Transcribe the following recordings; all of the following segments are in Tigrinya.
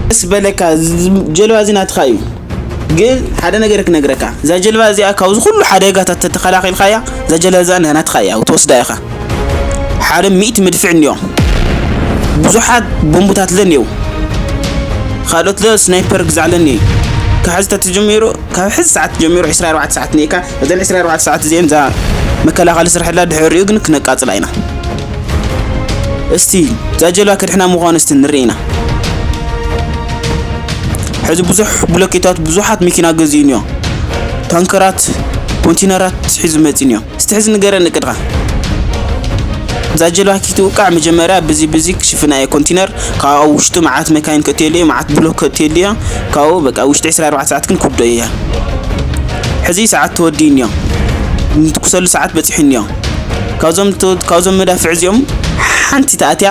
ደስ በለካ፣ ዝ-፣ ዝ-፣ ጀልባ እዚ ናትኻ እዩ። ግን ሓደ ነገር ክነግረካ፣ እዛ ጀልባ እዚኣ ካብዚ ኩሉ ሓደጋታት ተተኸላኺልካያ፣ እዛ ጀልባ እዚኣ ናትኻ እያ፣ ትወስዳ ኢኻ። ሓደ ሚእቲ መድፍዕ እኒኦ፣ ብዙሓት ቦምቡታት ለ እኒኦ፣ ካልኦት ለ ስናይፐር ግዛዕ ለ እኒኦ። ካብ ሕዚ ተጀሚሩ፣ ካብ ሕዚ ሰዓት ጀሚሩ ዕስራ ኣርባዕተ ሰዓት እኒእካ፣ እዘን ዕስራ ኣርባዕተ ሰዓት እዚአን እዛ መከላኸሊ ስርሕላ ድሕሪኡ ግን ክነቃጽላ ኢና። እስቲ እዛ ጀልባ ከድሕና ምዃኑ እስቲ ንርኢ ኢና። ሕዚ ብዙሕ ብሎኬታት፣ ብዙሓት መኪና ገዚኡ እኒኦ። ታንከራት፣ ኮንቴነራት ሒዙ መፂኡ እኒኦ። እስቲ ሕዚ ንገረኒ ቅድኻ። እዛ ጀልባ ክትውቃዕ መጀመርያ ብዚ፣ ብዚ ክሽፍና እየ። ኮንቴነር ካብኡ ኣብ ውሽጡ መዓት መካይን ከእትየሉ እየ፣ መዓት ብሎክ ከእትየሉ እየ። ካብኡ በቃ ውሽጢ ዕስራ ኣርባዕተ ሰዓት ግን ክውደኦ እየ። ሕዚ ሰዓት ተወዲኡ እኒኦ። ንትኩሰሉ ሰዓት በፂሑ እኒኦ። ካብዞም ተ-፣ ካብዞም መዳፍዕ እዚኦም ሓንቲ ተኣትያ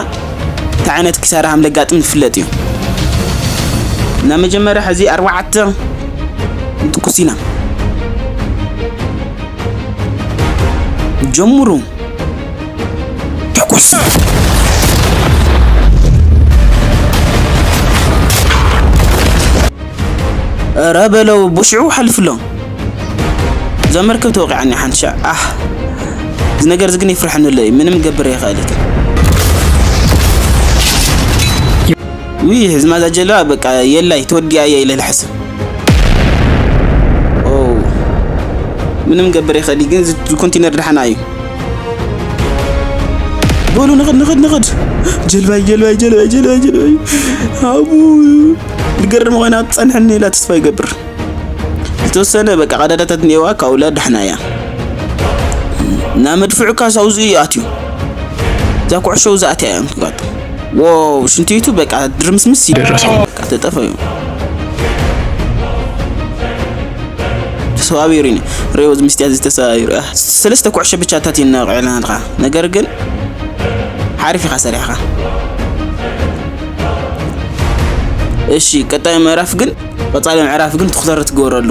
እንታይ ዓይነት ኪሳራ ከም ለጋጥም ዝፍለጥ እዩ። እና መጀመርያ ሕዚ ኣርባዕተ ንትኩስ ኢና። ጀምሩ። ተኩስ። ኧረ በለው፣ ብሽዑ ሓልፍሎም። እዛ መርከብ ተወቂዓኒ ሓንቲ ሻዕ። ኣህ፣ እዚ ነገር እዚ ግን የፍርሐኒ ኣሎ እዩ። ምንም ገብር ኣይኽእል እዩ። ውይ፣ ሕዚ ማዛ ጀልባ በቃ የላይ፣ ተወዲኣ እያ ኢለ ልሓስብ። ኦ፣ ምንም ገብር ኣይኽእል እዩ፣ ግን እዚ ኮንቴነር ደሓና እዩ። በሉ ንኽድ፣ ንኽድ፣ ንኽድ። ጀልባይ፣ ጀልባይ፣ ጀልባይ፣ ጀልባይ፣ ጀልባይ። ኣቡ፣ ልገርም ኮይና ትጸንሐኒ ኢላ ተስፋ ይገብር። ዝተወሰነ በቃ ቀዳዳታት እኒአዋ፣ ካብኡ ላ ዳሕና እያ። እና መድፍዑ ካሳው ዝኡ ይኣትዩ። እዛ ኩዕሾ ዝኣትያ እዮም ትጋጡ። ዋው፣ ሽንትቤቱ በቃ ድርምስምስ እዩ። ደረሰው። በቃ ተጠፈዩ። ተሰባቢሩ እዩ። ሬው እዚ ምስጢያ እዚ ተሰባቢሩ። ኣህ፣ ሰለስተ ኩዕሾ ብቻ ታት ይነቕዕልና ኣለኻ። ነገር ግን ሓሪፍ ኢኻ ሰሪሕኻ። እሺ፣ ቀጣይ ምዕራፍ ግን፣ ቀጻሊ ምዕራፍ ግን ትኹረት ትገብረሉ።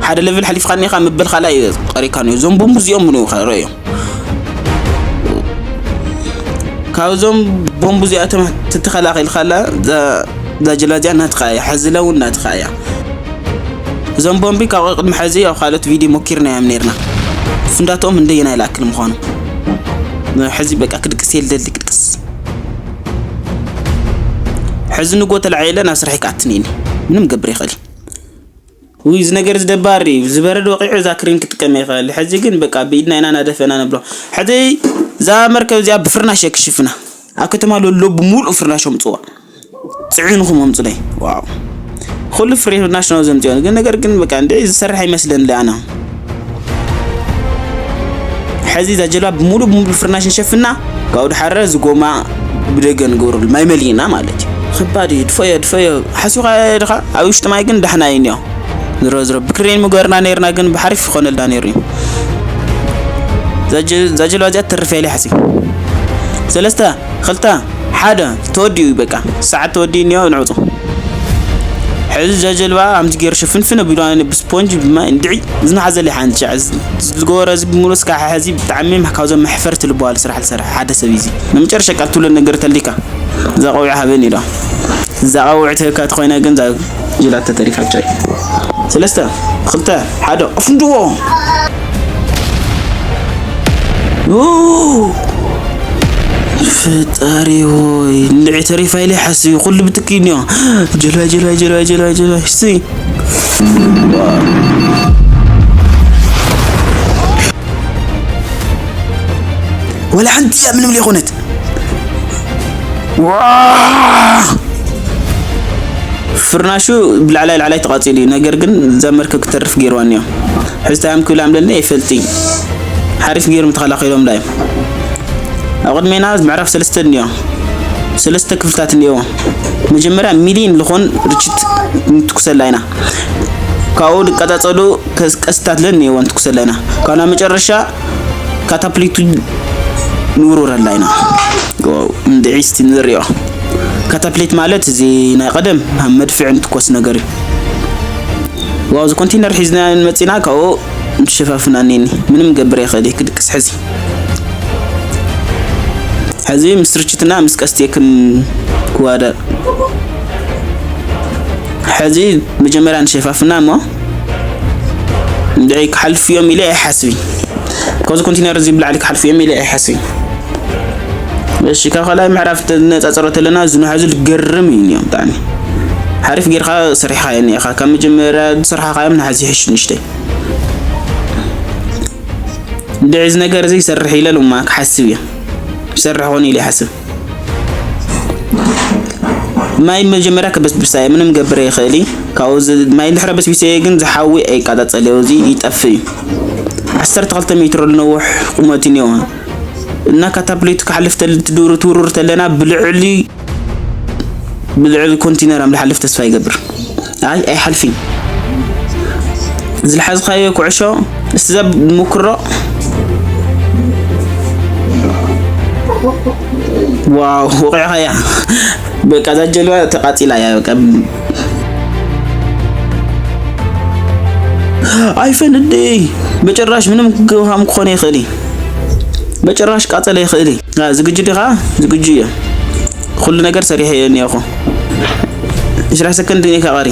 ሓደ ሌቭል ሓሊፍካ እኒኻ ምበል ካልኣይ እዩ ቀሪካ ነው። እዞም ቦምቡ እዚኦም ምኑ ይኸረዮ። ካብዞም ቦምቡ እዚኣቶም ትተኸላኸልካላ፣ እዛ፣ እዛ ጀልባ እዚኣ ናትኻ እያ፣ ሕዚ ለ እውን ናትኻ እያ። እዞም ቦምቢ ካብ ቅድሚ ሕዚ ኣብ ካልኦት ቪድዮ ሞኪርናዮም ነይርና። ፍንዳትኦም እንደየናይ ላክል ምዃኑ። ሕዚ በቃ ክድቅስ የለ ደሊ ክድቅስ። ሕዚ ንጎ ተላዒለ ናብ ስራሐይ ክኣትነኒ። ምንም ገብር ይኽእል። ውይ፣ እዚ ነገር እዚ ደባሪ እዩ። ዝበረዶ ወቂዑ እዛ ክሬን ክጥቀም ይኽእል። ሕዚ ግን በቃ ብኢድና ኢና እናደፈና ነብሎ። ሕዚ እዛ መርከብ እዚኣ ብፍርናሽ እየ ክሽፍና። ኣብ ከተማ ሎሎ ብምሉእ ፍርናሽ ኣምፅዋ። ጽዒንኹም ኣምፅለይ። ዋው። ኩሉ ፍርናሽ ነው ዘምፅኦ። ግን ነገር ግን በቃ እንደ ዝሰርሕ ኣይመስለን ኣነ። ሕዚ እዛ ጀልባ ብምሉእ ብምሉእ ፍርናሽ ንሸፍና፣ ካብኡ ድሓረ እዚ ጎማ ብደገ ንገብረሉ፣ ማይ መሊእና ማለት እዩ። ከባድ እዩ፣ ድፈዮ፣ ድፈዮ። ሓሲብካ ድኻ? ኣብ ውሽጢ ማይ ግን ዳሕና እዩ እኒኦ። ዝሮ ዝሮ ብክሬን ምገርና ነይርና፣ ግን ብሓሪፍ ይኾነልና ነይሩ እዩ። እዛ ጀ-፣ እዛ ጀልባ እዚኣ ትተርፍ እያ ኢለ ይሓስብ። ሰለስተ፣ ክልተ፣ ሓደ፣ ተወዲኡ እዩ በቃ። ሰዓት ተወዲኡ እኒኦ፣ ንዕፁ። ሕዚ እዛ ጀልባ ከምዚ ገይሩ ሽፍንፍን ኣቢሉ ብስፖንጅ ብማይ እንድዒ ዝነሓዘለ ሓንቲ ሻዕ ዝገበረ እዚ ብምሉእ እስካዕ ሕዚ ብጣዕሚ ካብዞም መሕፈርቲ ልበዋል ስራሕ ዝሰርሐ ሓደ ሰብ እዩ እዚ። ንመጨረሻ ቃል ትብሎ ነገር ተሊካ እዛ ቆቢዕ ሃበኒ ኢሎ። እዛ ቆቢዕ ትህካ ተኾይና ግን እዛ ጅላት ተተሪፋ ብቻ እዩ። ሰለስተ፣ ክልተ፣ ሓደ፣ ኣፍንድዎ። ኡ፣ ፈጣሪ ሆይ፣ እንድዒ ተሪፋ ኢለ ይሓስብ እዩ። ኩሉ ብትኪ እኒኦ። ጀልባይ፣ ጀልባይ፣ ጀልባይ፣ ጀልባይ፣ ጀልባይ። እስቲ። ወላ ሓንቲ እያ ምንም ዘይኮነት። ዋ! ፍርናሹ ብላዕላይ ላዕላይ ተቓጺሉ እዩ። ነገር ግን እዛ መርከብ ክተርፍ ገይርዋ እኒኦ። ሕዚ እንታይ እዮም ክብላ ምለኒ ኣይፈልጥን። ሓሪፍ ገይሮም ተኸላኺሎምላ እዮም። ኣብ ቅድሜና ምዕራፍ ሰለስተ እኒኦ። ሰለስተ ክፍልታት እኒኦ። መጀመርያ ሚሊዮን ዝኾን ርችት ንትኩሰላ ኢና። ካብኡ ዝቀጻጸሉ ከስ-፣ ቀስታት ለ እኒኦ ንትኩሰላ ኢና። ካብ ናብ መጨረሻ ካታፕሊቱ ንውርውረላ ኢና። ዋው፣ እንድዒ እስቲ ንሪኦ። ካታፕሊት ማለት እዚ ናይ ቀደም ኣብ መድፍዕ እንትኮስ ነገር እዩ። ዋው፣ እዚ ኮንቴነር ሒዝና መፂና ካብኡ እንትሸፋፍና እኒኒ። ምንም ገብር ኣይኽእል እየ ክድቅስ ሕዚ። ሕዚ ምስ ርችትና ምስ ቀስቲ እየ ክን-፣ ክዋዳእ። እዚ መጀመርያ ንሸፋፍና እሞ እንድዒ ክሓልፍዮም ኢለ ኣይሓስብን። ካብዚ ኮንቴነር እዚ ብላዕሊ ክሓልፍዮም ኢለ ኣይሓስብን። እሺ፣ ካብ ካልኣይ ምዕራፍ ተነጻጽሮ ተለና እዚ ንሓዚ ልገርም እዩ እኒኦ ብጣዕሚ። ሓሪፍ ጌርካ ሰሪሕካዮ እኒኢኻ። ካብ መጀመርያ ዝሰርሓኻዮም ንሓዚ ይሕሽ ንሽተይ። እንድዒ እዚ ነገር እዚ ይሰርሕ ኢለ ሎማ ክሓስብ እየ። ይሰርሕ ኾን ኢለ ይሓስብ። ማይ መጀመርያ ከበስብሳ እየ፣ ምንም ገብረ ይኽእል እዩ። ካብኡ ዝ-፣ ማይ እንድሕረ በስቢሰ ግን ዝሓዊ ኣይቃጻጸል እዩ፣ እዚ ይጠፍእ እዩ። ዓሰርተ ክልተ ሜትሮ ዝነውሕ ቁመት እዩ እኒኦ። እና ካታፕሌት ክሓልፍ ተል-፣ ትድውር-፣ ትውርር ተለና ብልዕሊ፣ ብልዕሊ ኮንቲነር ኣም ዝሓልፍ ተስፋ ይገብር። ኣይ፣ ኣይሓልፍን። ዝለሓዝካዮ ኩዕሾ፣ እስቲ ዘብ ሞክሮ። ዋው፣ ወቂዕካያ። በቃ፣ እዛ ጀልባ ተቃጺላ እያ፣ በቃ። ኣይፈንዲ፣ በጭራሽ ምንም ክገውሃም ክኾነ ይኽእል እዩ። በጭራሽ ቃጸለ ይኽእል እዩ። አ፣ ዝግጁ ዲኻ? ዝግጁ እየ። ኩሉ ነገር ሰሪሐ እየ እኒኦኹ። ዕስራ ሰከንድ እኒካ ቀሪ።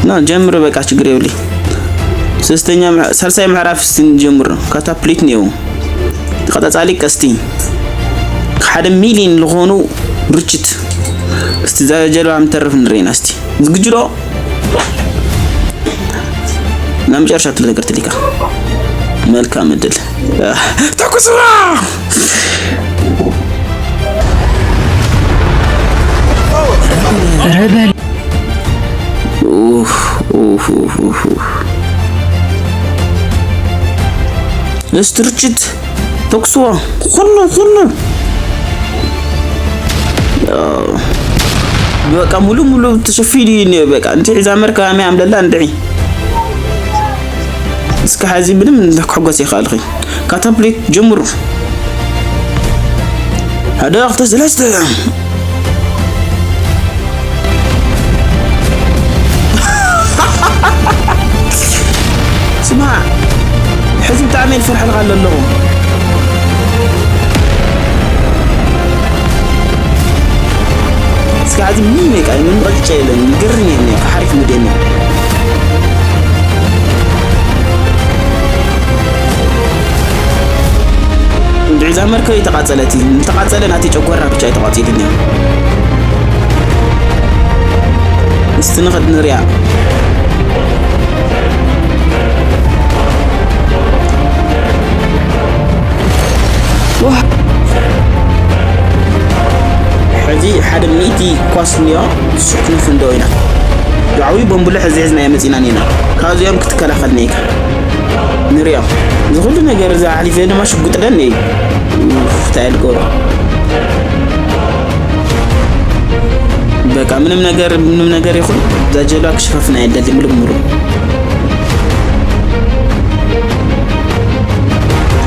ና፣ ጀምር፣ በቃ፣ ችግር የብለይ። ሶስተኛ ምዕ-፣ ሳልሳይ ምዕራፍ እስቲ ንጀምር። ካታፕሊት እኒኦ። ተቐጻጻሊ ቀስቲ። ሓደ ሚሊዮን ዝኾኑ ርችት። እስቲ እዛ ጀልባ ምተርፍ ንርኤና እስቲ። ዝግጁ ዶ? ናብ መጨረሻ ትብል ነገር ትሊካ። መልካም እድል። ተኩስዋ! ኡፍ፣ ኡፍ፣ ኡፍ፣ ኡፍ፣ ኡፍ። እስትርችት ተኩስዎ። ኩሉ፣ ኩሉ። በቃ ሙሉ ሙሉ ተሸፊኑ እዩ እኒኦ። በቃ እንድዒ እዛ መርከብ ኣመይ ኣምለላ እንድዒ። እስከ ሐዚ ምንም ክሕጎስ ይኽኣልኺ። ካታፕሌት ጀምሩ። ሓደ፣ ክልተ፣ ሰለስተ። ስማዕ፣ ሕዚ ብጣዕሚ እየ ዝፈርሐልካ ዘለኹ። እስከ ሕዚ ምንም በቃ፣ ምንም መቐልጫ የለን። ይገርም እየ፣ እኔ ሓሪፍ ምድየ እኔ። እንድዒ እዛ መርከብ እየተቃጸለት፣ እንተቃጸለ ናተይ ጨጓራ ብቻ እዩ ተቃጺሉኒ። እስቲ ንኸድ ንሪኣ። ዋህ። ሕዚ ሓደ ሚእቲ ኳስ እኒኦ፣ ንሱ ክንፍንዶ ኢና። ዳዕዊ ቦምቡለ ሕዚ ሒዝናዮ መጺና እኒና። ካብዚኦም ክትከላኸል እኒኢካ። ንሪኦ። እዚ ኩሉ ነገር እዚ ኣሕሊፈ ድማ ሽጉጥ ደን እዩ። ኡፍ፣ እንታይ ልገብሮ? በቃ ምንም ነገር፣ ምንም ነገር ይኹን፣ እዛ ጀልባ ክሽፋፍና የደሊ ሙሉ ብሙሉ።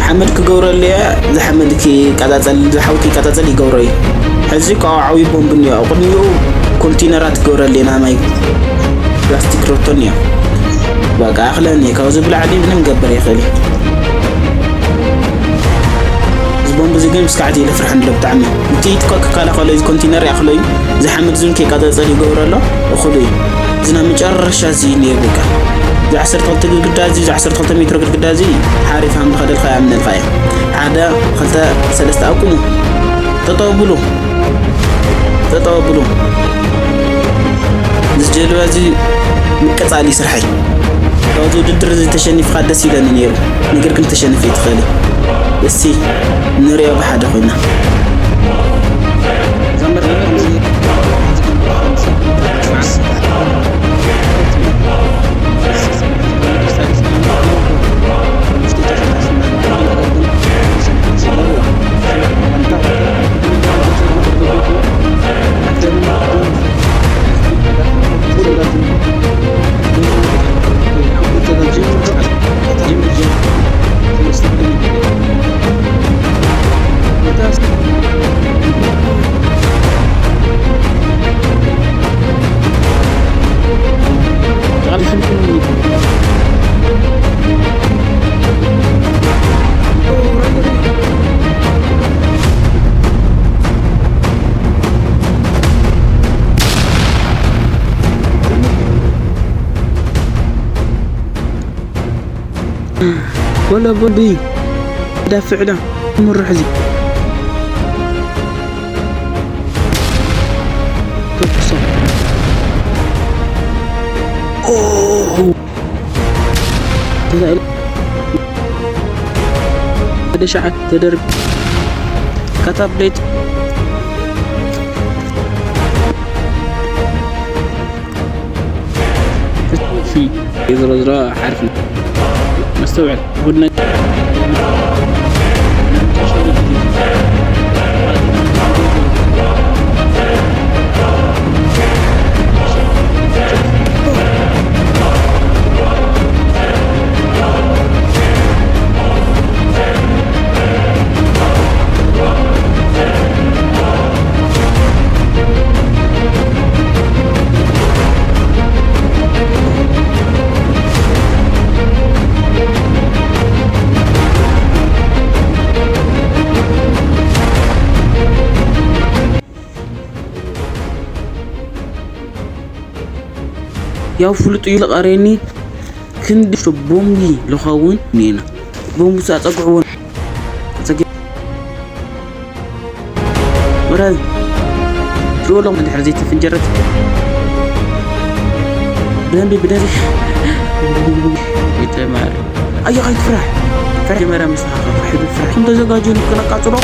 ሓመድ ክገብረሉ እየ፣ እዚ ሓመድ ክቃጻጸል፣ እዚ ሓዊ ክቃጻጸል ይገብሮ እዩ። ሕዚ ካብኡ ዓብዪ ቦምብ እኒኦ፣ ኣብ ቅድሚኡ ኮንቴነራት ክገብረሉ እየ፣ ናይ ማይ ፕላስቲክ ሮቶ እኒኦ። በቃ ኣኽለኒ፣ ካብዚ ብላዕሊ ምንም ክገብር ይኽእል እዩ። እዚ ቦምብ እዚ ግን ብስካዕቲ ኢለ ፍርሓን ኣሎ ብጣዕሚ። እቲ ኢትኳ ክከላኸሎ እዩ፣ ኮንቴነር ይኣኽሎ እዩ። እዚ ሓመድ እዚ እውን ከይቃጸጸል ይገብሮ ኣሎ፣ እኹል እዩ። እዚ ናይ መጨረሻ እዚ እኒኦ በቃ። እዚ ዓሰርተ ክልተ ግድግዳ እዚ፣ እዚ ዓሰርተ ክልተ ሜትሮ ግድግዳ እዚ ሓሪፍ ሃም ዝኸደልካ ይኣምነልካ እየ። ሓደ፣ ክልተ፣ ሰለስተ ኣቁሙ። ጠጠው ብሉ። ጠጠው ኣብሉ። እዚ ጀልባ እዚ ምቅጻል እዩ ስርሐይ። ካብዚ ውድድር እዚ ተሸኒፍካ ደስ ኢለኒ ነይሩ። ነገር ግን ተሸንፍ ኣይትኽእልን። እስቲ ንሪኦ ብሓደ ኮይና። ወላ ቦምቢ ዳፍዕ ዳ ምርሕ እዚ ተኩሶ። ኦ! ተላኢሉ። ሓደ ሸዓት ተደርብ። ካታፕሌት። ዝሮ ዝሮ ሓርፍ መስተውዕል። ጉድ ነገር። ያው ፍሉጥ እዩ ዝቐረኒ። ክንዲ ሽቶ ቦምቢ ልኸውን እኒኤና። ቦምቢ ሳ ጸግዕዎ። ጸግ-፣ ወራይ። ሽወሎም ድሕር ዘይተፍንጀረት። ብደንቢ፣ ብደንቢ። ይተማር። ኣዮ፣ ኣይትፍራሕ። ፍራሕ፣ መጀመርያ ምሳኻ ፍራሕ፣ ፍራሕ። ክንተዘጋጀኑ ክነቃጽሎ።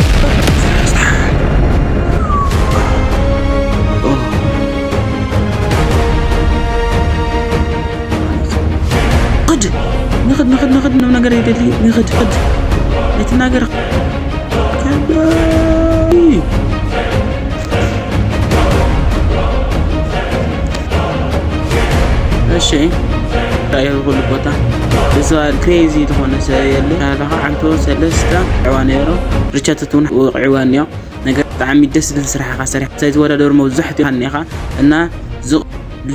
ኦ። ኽድ፣ ንኽድ፣ ንኽድ፣ ንኽድ፣ ምንም ነገር የደሊ። ንኽድ፣ ኽድ። ኣይትናገር። እሺ። ራእይ ኩሉ ቦታ። እዚ ክሬዚ ዝኾነ ሰብ የለ። ኣለኻ ዓንቶ ሰለስተ ዕዋ ነይሮ። ርቻተት እውን ወቕዕዋ እኒኦ። ነገር ብጣዕሚ ደስ ዝብል ስራሕኻ ሰሪሕ። ሳይ ዝወዳደሩ መብዛሕትኡ ሃኒኻ እና ዝቕ-፣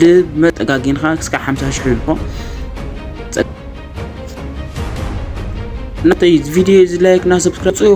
ልብ መጠጋጊንኻ ክስካዕ ሓምሳ ሽሕ ይልኮ። ጸ-፣ እናተይ ቪድዮ እዚ ላይክ እና ሰብስክራይብ ጽኡ።